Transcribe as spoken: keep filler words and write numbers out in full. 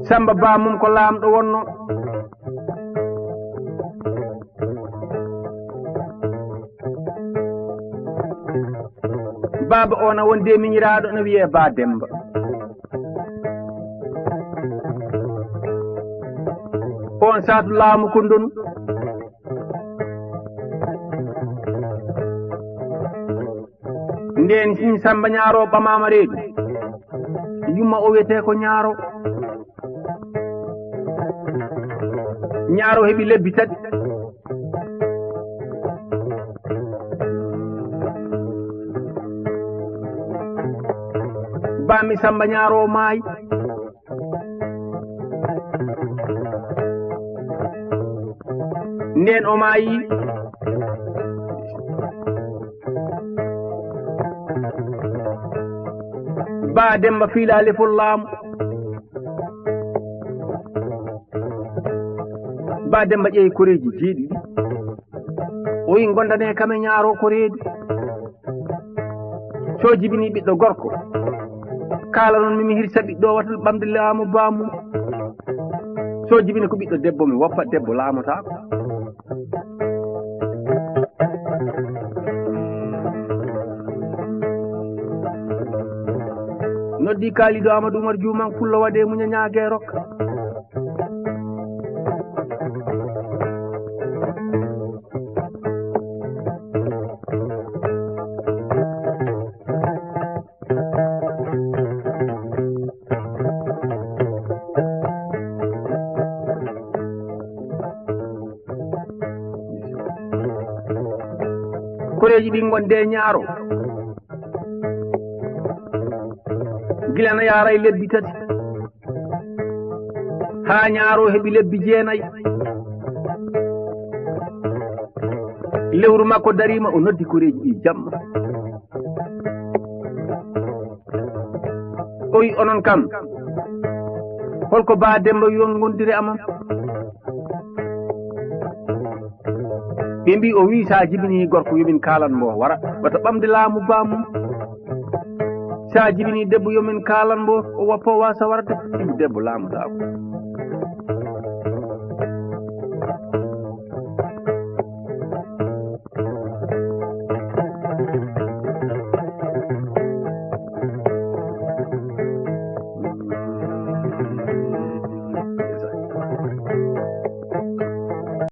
Samba baamum ko laamɗo wonno. Baaba o na wonde miñiraaɗo, no wiyee Ba Demba. On saatu laamu ko ndonu. Ndeen sin Samba Ñaaro ɓamaama reedu. Yumma o wiyetee ko Ñaaro. Ñaaro heɓi lebbi tati. Baami Samba Ñaaro maayi. Ndeen o maayi, Ba Demba fiila lefol laamu. Ba Demba ƴeewi koreeji jeeɗiɗi. O wi, "Gondane kam e Ñaaro ko reedu." So jibini ɓiɗɗo gorko, kaala noon mi, mi hirsa ɓiɗɗo wata ɓamde laamu baamum. So jibini ko ɓiɗɗo debbo, mi woppa debbo laamotaako. Noddi Kaalidu Amadou Umar Juuman Pullo waɗe muña ñaage rokka. Koreeji ɗin ngon de Ñaaro. Gila na yaaray lebbi tati. Haa Ñaaro heɓi lebbi jeenay. Lewru makko dariima, o noddi koreeji ɗi jamma. O wi, "Onon kam, holko Ba Demba wi on ngondire amen?" Ɓe mbi, "O wi, sa jibini gorko, yo min kaalan mbo wara, wata ɓamde laamu baamum. Sa jibini debbo, yo min kaalan mbo, o woppa, o wasa warde, sibu debbo laamotaako."